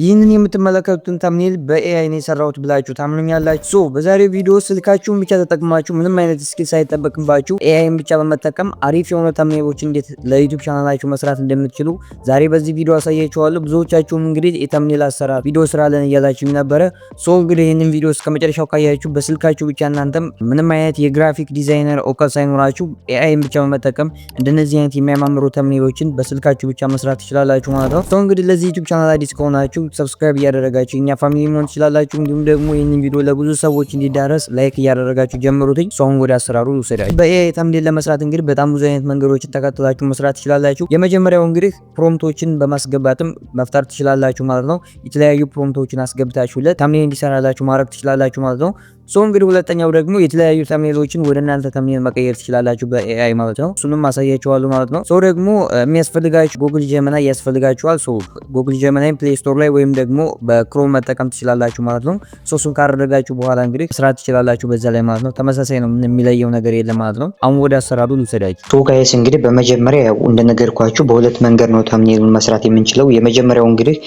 ይህንን የምትመለከቱትን thumbnail በ AI ነው የሰራሁት ብላችሁ ታምኑኛላችሁ? So በዛሬው ቪዲዮ ስልካችሁን ብቻ ተጠቅማችሁ፣ ምንም አይነት skill ሳይጠበቅባችሁ፣ AI ን ብቻ በመጠቀም አሪፍ የሆነ thumbnail ኦች እንዴት ለ YouTube ቻናላችሁ መስራት እንደምትችሉ ዛሬ በዚህ ቪዲዮ አሳያችኋለሁ። ብዙዎቻችሁም እንግዲህ የ thumbnail አሰራር ቪዲዮ ስራልን እያላችሁ ነበረ። So እንግዲህ ይህንን ቪዲዮ እስከ መጨረሻው ካያችሁ በስልካችሁ ብቻ እናንተም ምንም አይነት የ graphic designer እውቀት ሳይኖራችሁ AI ን ብቻ በመጠቀም እንደነዚህ አይነት የሚያማምሩ thumbnail ኦችን በስልካችሁ ብቻ መስራት ትችላላችሁ ማለት ነው። So እንግዲህ ለዚህ YouTube channel አዲስ ከሆናችሁ subscribe እያደረጋችሁ እኛ family መሆን ትችላላችሁ። እንዲሁም ደግሞ ይህንን ቪዲዮ ለብዙ ሰዎች እንዲዳረስ like እያደረጋችሁ ጀምሩትኝ። So አሁን ወደ አሰራሩ ልውሰዳችሁ። በ AI thumbnail ለመስራት እንግዲህ በጣም ብዙ አይነት መንገዶችን ተከትላችሁ መስራት ትችላላችሁ። የመጀመሪያው እንግዲህ prompt ኦችን በማስገባትም መፍጠር ትችላላችሁ ማለት ነው። የተለያዩ prompt ኦችን አስገብታችሁለት thumbnail እንዲሰራላችሁ ማድረግ ትችላላችሁ ማለት ነው። So እንግዲህ ሁለተኛው ደግሞ የተለያዩ thumbnail ኦችን ወደ እናንተ thumbnail መቀየር ትችላላችሁ በ AI ማለት ነው። እሱንም አሳያችኋለሁ ማለት ነው። So ደግሞ የሚያስፈልጋችሁ Google Gemini ያስፈልጋችኋል። So Google Gemini Play Store ላይ ወይም ደግሞ በ Chrome መጠቀም ትችላላችሁ ማለት ነው። So እሱን ካደረጋችሁ በኋላ እንግዲህ መስራት ትችላላችሁ በዛ ላይ ማለት ነው። ተመሳሳይ ነው፣ ምንም የሚለየው ነገር የለም ማለት ነው። አሁን ወደ አሰራሩ ልውሰዳችሁ። So guys፣ እንግዲህ በመጀመሪያ ያው እንደነገርኳችሁ በሁለት መንገድ ነው thumbnail ኡን መስራት የምንችለው። የመጀመሪያው እንግዲህ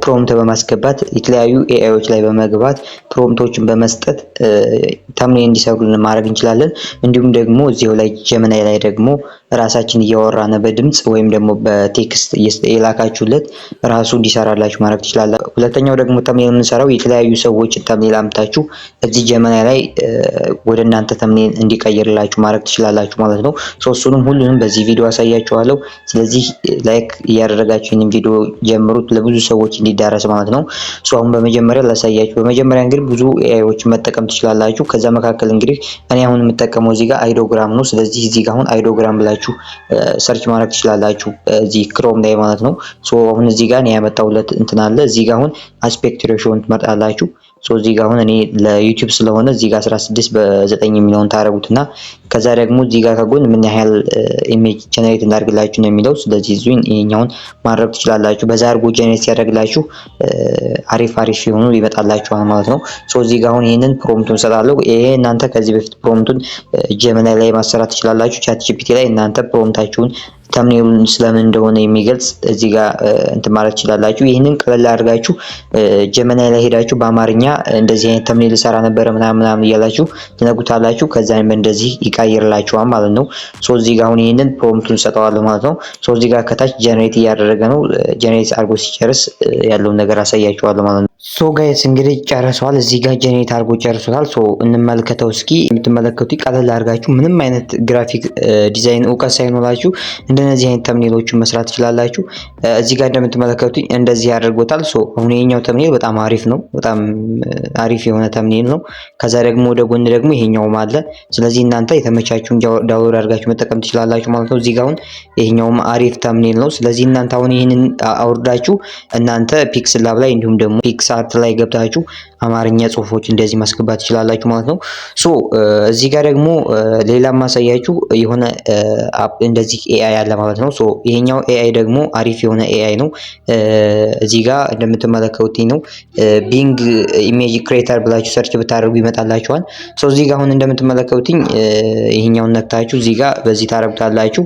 prompt በማስገባት፣ የተለያዩ AI ዎች ላይ በመግባት prompt ኦችን በመስጠት thumbnail እንዲሰሩልን ማድረግ እንችላለን። እንዲሁም ደግሞ እዚሁ ላይ Gemini ላይ ደግሞ ራሳችን እያወራን በድምጽ ወይም ደግሞ በ text የላካችሁለት ራሱ እንዲሰራላችሁ ማድረግ ትችላላችሁ። ሁለተኛው ደግሞ thumbnail የምንሰራው የተለያዩ ሰዎችን thumbnail አምጥታችሁ እዚህ Gemini ላይ ወደ እናንተ thumbnail እንዲቀይርላችሁ ማድረግ ትችላላችሁ ማለት ነው። ሶስቱንም ሁሉንም በዚህ ቪዲዮ አሳያችኋለሁ። ስለዚህ like እያደረጋችሁ ይህንን ቪዲዮ ጀምሩት፣ ለብዙ ሰዎች እንዲዳረስ ማለት ነው። So አሁን በመጀመሪያ ላሳያችሁ። በመጀመሪያ እንግዲህ ብዙ AI ዎችን መጠቀም ትችላላችሁ። ከዛ መካከል እንግዲህ እኔ አሁን የምጠቀመው እዚህ ጋር Ideogram ነው። ስለዚህ እዚህ ጋር አሁን Ideogram ብላችሁ search ማድረግ ትችላላችሁ እዚህ Chrome ላይ ማለት ነው። So አሁን እዚህ ጋር እኔ ያመጣሁለት እንትን አለ። እዚህ ጋር አሁን aspect ratio ን ትመርጣላችሁ። So እዚህ ጋር አሁን እኔ ለ YouTube ስለሆነ እዚህ ጋር 16 በ9 የሚለውን ታረጉትና ከዛ ደግሞ እዚህ ጋር ከጎን ምን ያህል image generate እንዳደርግላችሁ ነው የሚለው። ስለዚህ እዚሁ ይሄኛውን ማድረግ ትችላላችሁ። በዛ አድርጎ generate ሲያደርግላችሁ አሪፍ አሪፍ የሆኑ ይመጣላችኋል ማለት ነው። So እዚህ ጋር አሁን ይሄንን prompt ኡን ሰጣለሁ። ይሄ እናንተ ከዚህ በፊት prompt ኡን Gemini ላይ ማሰራት ትችላላችሁ። ChatGPT ላይ እናንተ prompt ኣችሁን thumbnail ኡን ስለምን እንደሆነ የሚገልጽ እዚህ ጋር እንትን ማለት ትችላላችሁ። ይህንን ቀለል አድርጋችሁ Gemini ላይ ሄዳችሁ በአማርኛ እንደዚህ አይነት thumbnail ሰራ ነበረ ምናምን ምናምን እያላችሁ ትነግሩታላችሁ። ከዛ እንደዚህ ይቀይርላችኋል ማለት ነው። So እዚህ ጋር አሁን ይህንን prompt ኡን ሰጠዋለሁ ማለት ነው። So እዚህ ጋር ከታች generate እያደረገ ነው። Generate አድርጎ ሲጨርስ ያለውን ነገር አሳያችኋለሁ ማለት ነው። So guys፣ እንግዲህ ጨርሰዋል። እዚህ ጋር generate አድርጎ ጨርሶታል። So እንመልከተው እስኪ። የምትመለከቱ ቀለል አድርጋችሁ ምንም አይነት graphic design እውቀት ሳይኖራችሁ እንደነዚህ አይነት thumbnail ኦችን መስራት ትችላላችሁ። እዚህ ጋር እንደምትመለከቱ እንደዚህ ያደርጎታል። So አሁን ይሄኛው thumbnail በጣም አሪፍ ነው። በጣም አሪፍ የሆነ thumbnail ነው። ከዛ ደግሞ ወደ ጎን ደግሞ ይሄኛውም አለ። ስለዚህ እናንተ የተመቻችሁን download አድርጋችሁ መጠቀም ትችላላችሁ ማለት ነው። እዚህ ጋር አሁን ይሄኛውም አሪፍ thumbnail ነው። ስለዚህ እናንተ አሁን ይህንን አውርዳችሁ እናንተ PixelLab ላይ እንዲሁም ደግሞ PicsArt ላይ ገብታችሁ አማርኛ ጽሁፎች እንደዚህ ማስገባት ትችላላችሁ ማለት ነው። So እዚህ ጋር ደግሞ ሌላ ማሳያችሁ የሆነ እንደዚህ AI አለ ማለት ነው። So ይሄኛው AI ደግሞ አሪፍ የሆነ AI ነው። እዚህ ጋር እንደምትመለከቱት ነው። Bing image creator ብላችሁ search ብታደርጉ ይመጣላችኋል። So እዚህ ጋር አሁን እንደምትመለከቱት ይሄኛውን ነክታችሁ እዚህ ጋር በዚህ ታረጉታላችሁ።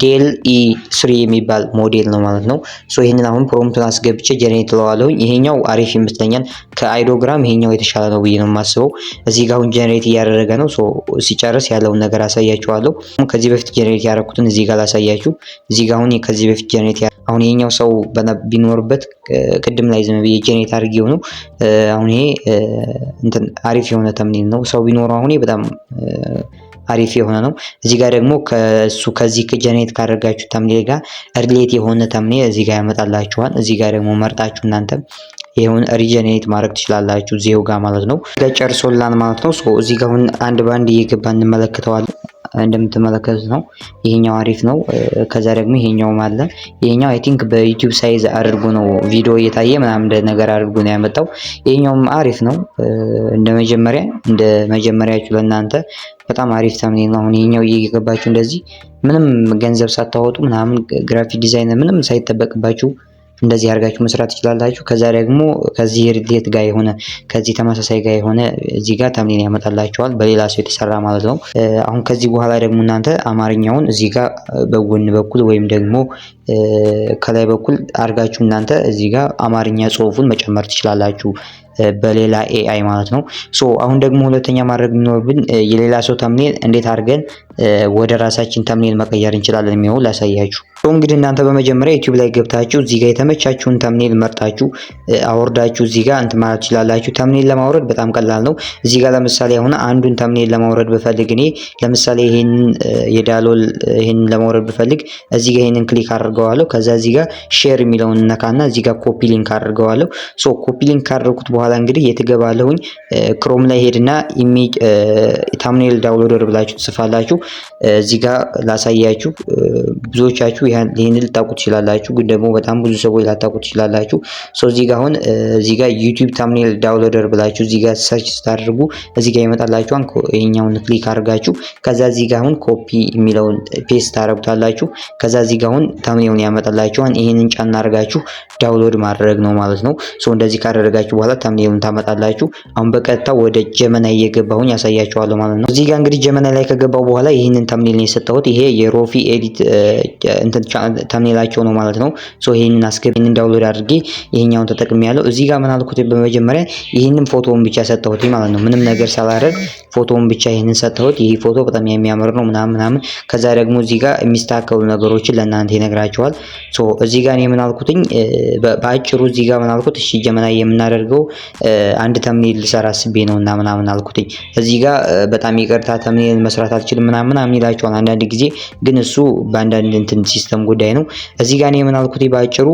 DALL-E 3 የሚባል ሞዴል ነው ማለት ነው። So ይህንን አሁን prompt ኡን አስገብቼ generate እለዋለሁኝ። ይሄኛው አሪፍ ይመስለኛል። ከ Ideogram ይሄኛው የተሻለ ነው ብዬ ነው የማስበው። እዚህ ጋር አሁን generate እያደረገ ነው። So ሲጨርስ ያለውን ነገር አሳያችኋለሁ። ከዚህ በፊት generate ያደረኩትን እዚህ ጋር ላሳያችሁ። እዚህ ጋር አሁን ከዚህ በፊት generate፣ አሁን ይሄኛው ሰው ቢኖርበት ቅድም ላይ ዝም ብዬ generate አድርጌው ነው። አሁን ይሄ እንትን አሪፍ የሆነ thumbnail ነው። ሰው ቢኖረው አሁን በጣም አሪፍ የሆነ ነው። እዚህ ጋር ደግሞ ከሱ ከዚህ generate ካደረጋችሁ thumbnail ጋር relate የሆነ thumbnail እዚህ ጋር ያመጣላችኋል። እዚህ ጋር ደግሞ መርጣችሁ እናንተ ይሄውን regenerate ማድረግ ትችላላችሁ እዚሁ ጋር ማለት ነው። ጨርሶላን ማለት ነው። So እዚህ ጋር አሁን አንድ ባንድ እየገባ እንመለከተዋለን። እንደምትመለከቱት ነው። ይሄኛው አሪፍ ነው። ከዛ ደግሞ ይሄኛውም አለ። ይሄኛው I think በ YouTube size አድርጎ ነው፣ ቪዲዮ እየታየ ምናምን ነገር አድርጎ ነው ያመጣው። ይሄኛውም አሪፍ ነው። እንደ መጀመሪያችሁ ለእናንተ በጣም አሪፍ thumbnail ነው። አሁን ይሄኛው እየገባችሁ እንደዚህ ምንም ገንዘብ ሳታወጡ ምናምን graphic design ምንም ሳይጠበቅባችሁ እንደዚህ አድርጋችሁ መስራት ትችላላችሁ። ከዛ ደግሞ ከዚህ relate ጋር የሆነ፣ ከዚህ ተመሳሳይ ጋር የሆነ እዚህ ጋር thumbnail ያመጣላችኋል፣ በሌላ ሰው የተሰራ ማለት ነው። አሁን ከዚህ በኋላ ደግሞ እናንተ አማርኛውን እዚህ ጋር በጎን በኩል ወይም ደግሞ ከላይ በኩል አድርጋችሁ እናንተ እዚህ ጋር አማርኛ ጽሁፉን መጨመር ትችላላችሁ በሌላ AI ማለት ነው። So አሁን ደግሞ ሁለተኛ ማድረግ የሚኖርብን የሌላ ሰው thumbnail እንዴት አድርገን ወደ ራሳችን thumbnail መቀየር እንችላለን የሚለው ላሳያችሁ። So እንግዲህ እናንተ በመጀመሪያ YouTube ላይ ገብታችሁ እዚህ ጋር የተመቻችሁን thumbnail መርጣችሁ አወርዳችሁ እዚህ ጋር እንትን ማለት ትችላላችሁ። Thumbnail ለማውረድ በጣም ቀላል ነው። እዚህ ጋር ለምሳሌ አሁን አንዱን thumbnail ለማውረድ ብፈልግ፣ እኔ ለምሳሌ ይሄንን የዳሎል ይሄንን ለማውረድ ብፈልግ እዚህ ጋር ይሄንን click አድርገዋለሁ። ከዛ እዚህ ጋር share የሚለውን ነካና እዚህ ጋር copy link አድርገዋለሁ። So copy link ካደረኩት በኋላ እንግዲህ የት እገባለሁኝ? Chrome ላይ ሄድና image thumbnail downloader ብላችሁ ትጽፋላችሁ። እዚህ ጋር ላሳያችሁ። ብዙዎቻችሁ ይህንን ልታውቁ ትችላላችሁ፣ ግን ደግሞ በጣም ብዙ ሰዎች ላታውቁ ትችላላችሁ። So እዚህ ጋር አሁን እዚህ ጋር YouTube thumbnail downloader ብላችሁ እዚህ ጋር search ስታደርጉ እዚህ ጋር ይመጣላችኋል። ይሄኛውን click አድርጋችሁ ከዛ እዚህ ጋር አሁን ኮፒ የሚለውን paste ታደርጉታላችሁ። ከዛ እዚህ ጋር አሁን thumbnail ኡን ያመጣላችኋል። ይሄንን ጫና አድርጋችሁ download ማድረግ ነው ማለት ነው። So እንደዚህ ካደረጋችሁ በኋላ thumbnail ኡን ታመጣላችሁ። አሁን በቀጥታ ወደ Gemini እየገባሁኝ ያሳያችኋለሁ ማለት ነው። እዚህ ጋር እንግዲህ Gemini ላይ ከገባሁ በኋላ ይህንን thumbnail ነው የሰጠሁት። ይሄ የሮፊ Edit እንትን thumbnail ኣቸው ነው ማለት ነው። So ይሄንን አስገብ ይሄንን download አድርጌ ይሄኛውን ተጠቅሜያለሁ። እዚህ ጋር ምን አልኩት? በመጀመሪያ ይሄንን ፎቶውን ብቻ ሰጠሁት ማለት ነው። ምንም ነገር ሳላደርግ ፎቶውን ብቻ ይሄንን ሰጠሁት። ይሄ ፎቶ በጣም የሚያምር ነው ምናምን ምናምን። ከዛ ደግሞ እዚህ ጋር የሚስተካከሉ ነገሮችን ለእናንተ ይነግራችኋል። So እዚህ ጋር እኔ ምን አልኩትኝ በአጭሩ? እዚህ ጋር ምን አልኩት? እሺ Gemini፣ የምናደርገው አንድ thumbnail ልሰራ አስቤ ነው እና ምናምን አልኩትኝ። እዚህ ጋር በጣም ይቅርታ፣ thumbnail መስራት አልችልም ምናምን ምናምን ይላችኋል አንዳንድ ጊዜ፣ ግን እሱ በአንዳንድ እንትን system ጉዳይ ነው። እዚህ ጋር እኔ ምን አልኩት በአጭሩ?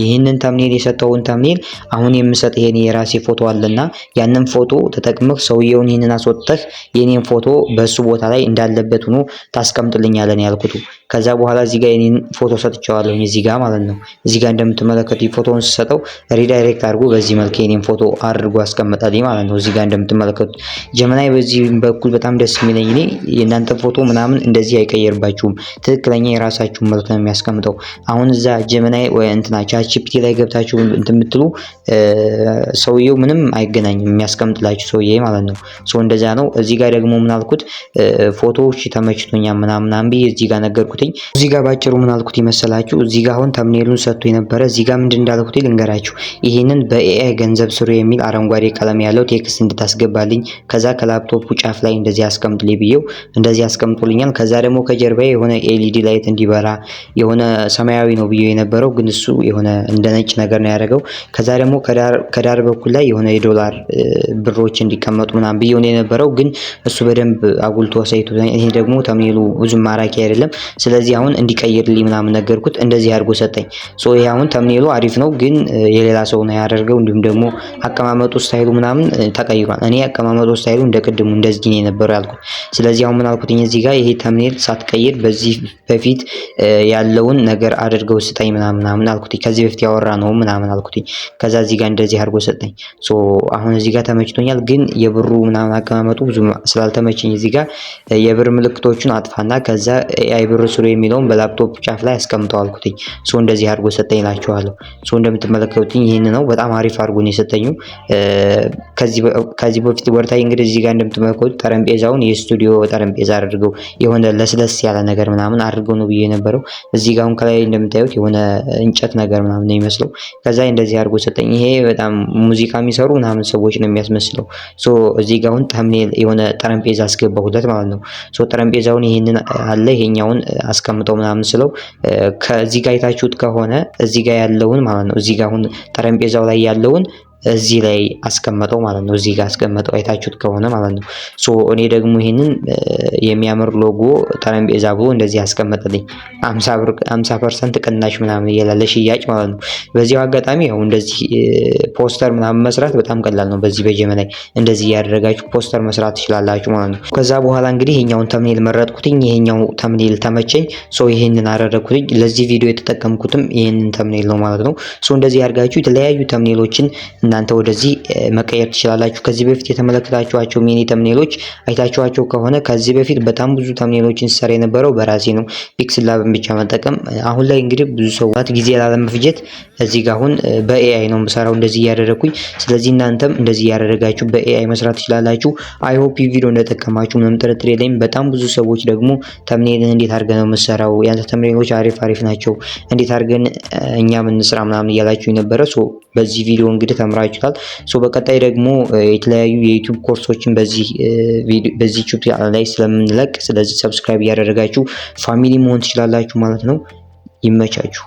ይህንን thumbnail የሰጠውን thumbnail አሁን የምሰጥ ይሄን የራሴ ፎቶ አለና ያንን ፎቶ ተጠቅመህ ሰውየውን ይህንን አስወጥተህ የኔን ፎቶ በሱ ቦታ ላይ እንዳለበት ሆኖ ታስቀምጥልኛለህ ነው ያልኩት። ከዛ በኋላ እዚህ ጋር የኔን ፎቶ ሰጥቼዋለሁ እዚህ ጋር ማለት ነው። እዚህ ጋር እንደምትመለከቱት ፎቶውን ስሰጠው redirect አድርጎ በዚህ መልክ የኔን ፎቶ አድርጎ አስቀመጠልኝ ማለት ነው። እዚህ ጋር እንደምትመለከቱት Gemini በዚህ በኩል በጣም ደስ የሚለኝ እኔ የእናንተ ፎቶ ምናምን እንደዚህ አይቀየርባችሁም። ትክክለኛ የራሳችሁን መልክ ነው የሚያስቀምጠው። አሁን እዛ Gemini ወይ እንትና ChatGPT ላይ ገብታችሁ እንትን የምትሉ ሰውየው ምንም አይገናኝም የሚያስቀምጥላችሁ ሰውዬ ማለት ነው። So እንደዛ ነው። እዚህ ጋር ደግሞ ምን አልኩት? ፎቶዎች ተመችቶኛል ምናምን ምናምን ብዬ እዚህ ጋር ነገርኩትኝ። እዚህ ጋር ባጭሩ ምን አልኩት ይመሰላችሁ? እዚህ ጋር አሁን thumbnail ኡን ሰጥቶ የነበረ፣ እዚህ ጋር ምንድን እንዳልኩት ልንገራችሁ። ይሄንን በ AI ገንዘብ ስሩ የሚል አረንጓዴ ቀለም ያለው text እንድታስገባልኝ፣ ከዛ ከላፕቶፑ ጫፍ ላይ እንደዚህ አስቀምጥልኝ ብዬው እንደዚህ አስቀምጦልኛል። ከዛ ደግሞ ከጀርባዬ የሆነ LED light እንዲበራ፣ የሆነ ሰማያዊ ነው ብዬው የነበረው ግን እሱ የሆነ እንደ ነጭ ነገር ነው ያደረገው። ከዛ ደግሞ ከዳር በኩል ላይ የሆነ የዶላር ብሮች እንዲቀመጡ ምናምን ብዬው ነው የነበረው፣ ግን እሱ በደንብ አጉልቶ አሳይቶ ይሄ ደግሞ thumbnail ኡ ብዙም ማራኪ አይደለም። ስለዚህ አሁን እንዲቀይርልኝ ምናምን ነገርኩት። እንደዚህ አድርጎ ሰጠኝ። So ይሄ አሁን thumbnail ኡ አሪፍ ነው፣ ግን የሌላ ሰው ነው ያደርገው። እንዲሁም ደግሞ አቀማመጡ style ኡ ምናምን ተቀይሯል። እኔ አቀማመጡ style ኡ እንደ ቅድሙ እንደዚህ ነው የነበረው ያልኩት። ስለዚህ አሁን ምን አልኩትኝ? እዚህ ጋር ይሄ thumbnail ሳትቀይር በዚህ በፊት ያለውን ነገር አድርገው ስጠኝ ምናምን ምናምን አልኩት። ከዚህ በፊት ያወራ ነው ምናምን አልኩትኝ። ከዛ እዚህ ጋር እንደዚህ አድርጎ ሰጠኝ። So አሁን እዚህ ጋር ተመችቶኛል፣ ግን የብሩ ምናምን አቀማመጡ ብዙ ስላልተመቸኝ እዚህ ጋር የብር ምልክቶቹን አጥፋና ከዛ AI ብር ስሩ የሚለውን በላፕቶፕ ጫፍ ላይ አስቀምጠው አልኩትኝ። So እንደዚህ አድርጎ ሰጠኝ እላችኋለሁ። So እንደምትመለከቱኝ ይህን ነው። በጣም አሪፍ አድርጎ ነው የሰጠኝ። ከዚህ በፊት ወርታይ እንግዲህ እዚህ ጋር እንደምትመለከቱት ጠረጴዛውን የስቱዲዮ ጠረጴዛ አድርገው የሆነ ለስለስ ያለ ነገር ምናምን አድርገው ነው ብዬ የነበረው። እዚህ ጋር አሁን ከላይ እንደምታዩት የሆነ እንጨት ነገር ምናምን ነው የሚመስለው። ከዛ እንደዚህ አድርጎ ሰጠኝ። ይሄ በጣም ሙዚቃ የሚሰሩ ምናምን ሰዎች ነው የሚያስመስለው። So እዚህ ጋር አሁን thumbnail የሆነ ጠረጴዛ አስገባሁለት ማለት ነው። So ጠረጴዛውን ይሄንን አለ ይሄኛውን አስቀምጠው ምናምን ስለው ከዚህ ጋር አይታችሁት ከሆነ እዚህ ጋር ያለውን ማለት ነው፣ እዚህ ጋር አሁን ጠረጴዛው ላይ ያለውን እዚህ ላይ አስቀመጠው ማለት ነው። እዚህ ጋር አስቀመጠው አይታችሁት ከሆነ ማለት ነው። So እኔ ደግሞ ይሄንን የሚያምር ሎጎ ጠረጴዛ ብሎ እንደዚህ አስቀመጠልኝ። 50 ብር 50% ቅናሽ ምናምን እያለ ለሽያጭ ማለት ነው። በዚያው አጋጣሚ ያው እንደዚህ ፖስተር ምናምን መስራት በጣም ቀላል ነው። በዚህ በ Gemini እንደዚህ እያደረጋችሁ ፖስተር መስራት ትችላላችሁ ማለት ነው። ከዛ በኋላ እንግዲህ ይሄኛውን thumbnail መረጥኩትኝ። ይሄኛው thumbnail ተመቸኝ። So ይሄንን አደረግኩትኝ። ለዚህ ቪዲዮ የተጠቀምኩትም ይሄንን thumbnail ነው ማለት ነው። So እንደዚህ አድርጋችሁ የተለያዩ thumbnail ኦችን እናንተ ወደዚህ መቀየር ትችላላችሁ። ከዚህ በፊት የተመለከታችኋቸው mini thumbnail ኦች አይታችኋቸው ከሆነ ከዚህ በፊት በጣም ብዙ thumbnail ኦችን ሲሰራ የነበረው በራሴ ነው፣ PixelLab ን ብቻ መጠቀም። አሁን ላይ እንግዲህ ብዙ ሰዋት ጊዜ ላለመፍጀት እዚህ ጋር አሁን በ AI ነው የምሰራው እንደዚህ እያደረግኩኝ። ስለዚህ እናንተም እንደዚህ እያደረጋችሁ በ AI መስራት ትችላላችሁ። I hope ቪዲዮ እንደጠቀማችሁ ምንም ጥርጥር የለኝም። በጣም ብዙ ሰዎች ደግሞ thumbnail ን እንዴት አድርገን ነው የምሰራው፣ ያንተ thumbnail ኦች አሪፍ አሪፍ ናቸው፣ እንዴት አድርገን እኛም እንስራ ምናምን እያላችሁ ነበረ። So በዚህ ቪዲዮ እንግዲህ ተምራችኋል። So በቀጣይ ደግሞ የተለያዩ የ YouTube ኮርሶችን በዚህ YouTube ላይ ስለምንለቅ ስለዚህ subscribe እያደረጋችሁ family መሆን ትችላላችሁ ማለት ነው። ይመቻችሁ።